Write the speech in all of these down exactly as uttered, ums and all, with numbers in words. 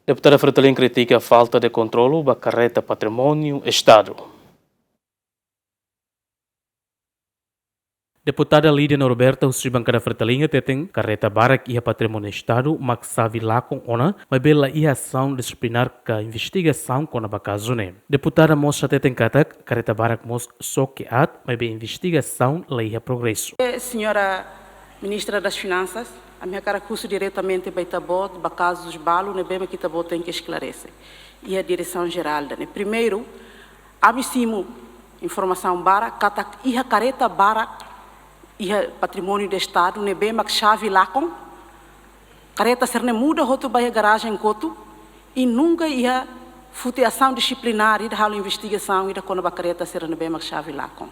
Deputada Fretilin kritika falta de kontrolu ba kareta patrimóniu Estadu. Deputada Lídia Norberta husi bankada Fretilin hateten kareta barak iha patrimóniu Estadu mak xave lakon ona, maibé la iha asaun dixiplinár ka investigasaun kona-ba kazu ne'e. Deputada mós hateten katak kareta barak mós xoke aat, maibé investigasaun la iha progresu. Eh, Senhora Ministra das Finanças, ami hakarak husu diretamente ba ita-boot, ba kazus balu ne'ebé mak ita-boot tenke esklarese iha Diresaun Jerál ida-ne'e. Primeiru, ami simu informasaun barak katak iha kareta barak iha patrimóniu de Estadu ne'ebé mak xave lakon. Kareta sira-ne'e muda hotu ba iha garajen kotuk, i nunka iha foti asaun dixiplinár ida, halo investigasaun ida kona-ba kareta sira ne'ebé mak xave lakon.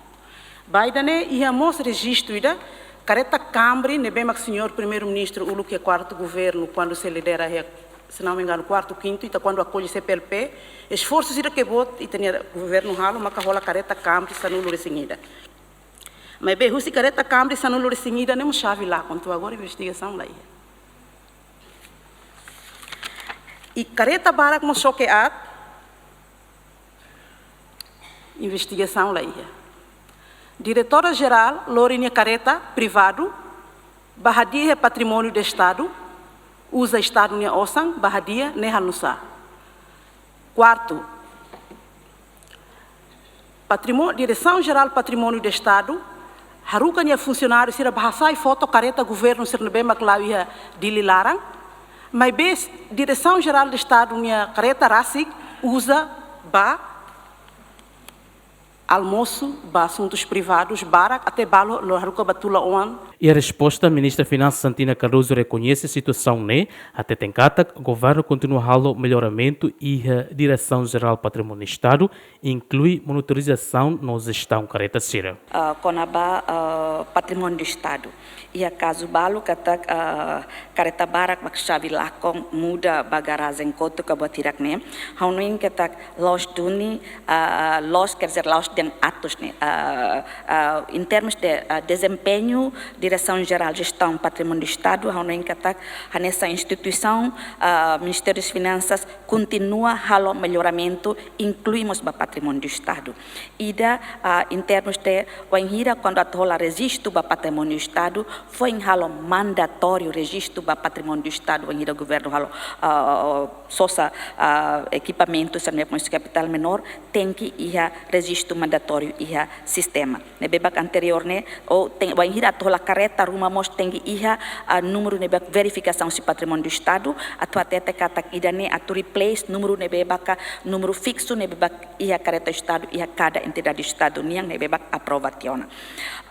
Ba ida-ne'e iha mós rejistu ida, kareta Camry ne'ebé mak señór Primeiru-Ministru uluk iha kuartu governu, kuandu sei lidera iha, se não me engano, kuartu, kintu, ita kuandu akolle C P L P, esforsu sira ke boot ita-nia governu halo, maka hola kareta Camry sanulu-resin-ida. Maibé husi kareta Camry sanulu-resin-ida ne'e mós xave lakon, to'o agora investigasaun la iha. I kareta barak mós xoke aat, investigasaun la iha. Diretora Jerál lori nia kareta privadu ba hadi'a iha patrimóniu de Estadu, uza Estadu nia osan ba hadi'a, ne'e halo nu'usá? Kuartu, Patrimó-, Diresaun Jerál Patrimóniu de Estadu haruka nia funsionáriu sira ba hasai foto kareta governu sira ne'ebé mak la'o iha Dili laran, maibé Diresaun Jerál de Estadu nia kareta rasik uza ba almosu, ba asuntus privadus, barak até balu la'o haruka ba tula oan. Iha resposta, Ministra Finansas Santina Cardoso rekoñese situasaun ne'e, hateten katak governu kontinua halo melloramentu iha Diresaun Jerál Patrimóniu Estadu, inklui monitorizasaun no jestaun kareta sira. Ah, kona-ba, ah, patrimóniu Estadu. Iha kazu balu katak, ah, kareta barak mak xave lakon muda ba garajen kotuk ka buat hirak-ne'e. Ha'u hanoin katak la'ós duni, ah, la'ós, quer dizer, la'ós dehan atus ne'e. Ah, ah, em termos de, ah, desempenho, Diresaun Jerál Jestaun Patrimóniu Estadu, ha'u hanoin katak hanesan instituisaun, ah, Ministériu das Finansas kontinua halo melloramentu, inklui mós ba patrimóniu Estadu. Ida, ah, em termos de, wainhira kuandu atu hola rejistu ba patrimóniu Estadu, foin halo mandatóriu rejistu ba patrimóniu Estadu, wainhira governu halo, ah, sosa, ah, ekipamentu, sira-ne'e mós kapitál menór, tenke iha rejistu mandatóriu iha sistema. Ne'ebé mak anteriór ne'e, ou ten-, wainhira atu hola kareta ruma mós tenke iha, ah, númeru ne'ebé verifikasaun husi patrimóniu Estadu, atu hatete katak ida-ne'e atu replace númeru ne'ebé maka númeru fiksu ne'ebé mak iha kareta Estadu, iha kada entidade Estadu nian ne'ebé mak aprova tiha ona.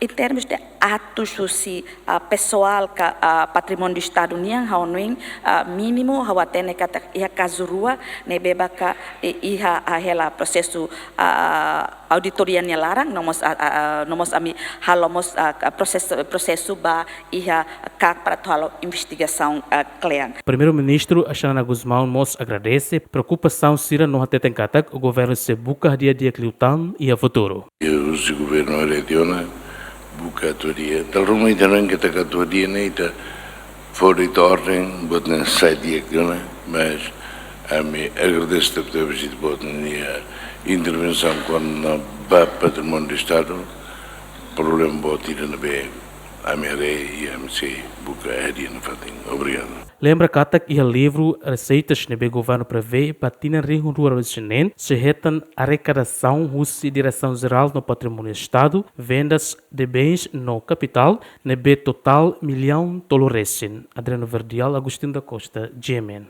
Em termos de atus husi, ah, pesoál ka, ah, patrimóniu Estadu nian, ha'u hanoin, ah, mínimu, ha'u hatene katak iha kazu rua ne'ebé maka i-, iha, ah, hela prosesu, ah, auditoria nia laran, no mós, ah, ah, ah, no mós ami halo mós, ah, prosesu, prosesu ba iha KAK para atu halo investigasaun, ah, kle'an. Primeiru-Ministru Xanana Gusmão mós agradese preokupasaun sira no hateten katak governu sei buka hadi'a di'ak liután iha futuru. Husi governu haree tiha ona, buka atu hadi'a. Dala ruma ita hanoin katak atu hadi'a ne'e ita fó de'it orden, buat ne'e sai di'ak tiha ona, mas ami agradese tebetebes ita-boot nia intervensaun kona-ba patrimóniu Estadu, problema boot ida ne'ebé ami haree i ami sei buka hadi'a nafatin. Obrigadu. Lembra katak iha livru reseitas ne'ebé governu prevee ba tinan rihun rua ruanulu-resin-neen, sei hetan arrekadasaun husi Diresaun Jerál no Patrimóniu Estadu, vendas de bens no kapitál, ne'ebé totál millaun tolu resin. Adriano Verdial, Agostinho da Costa, G M N.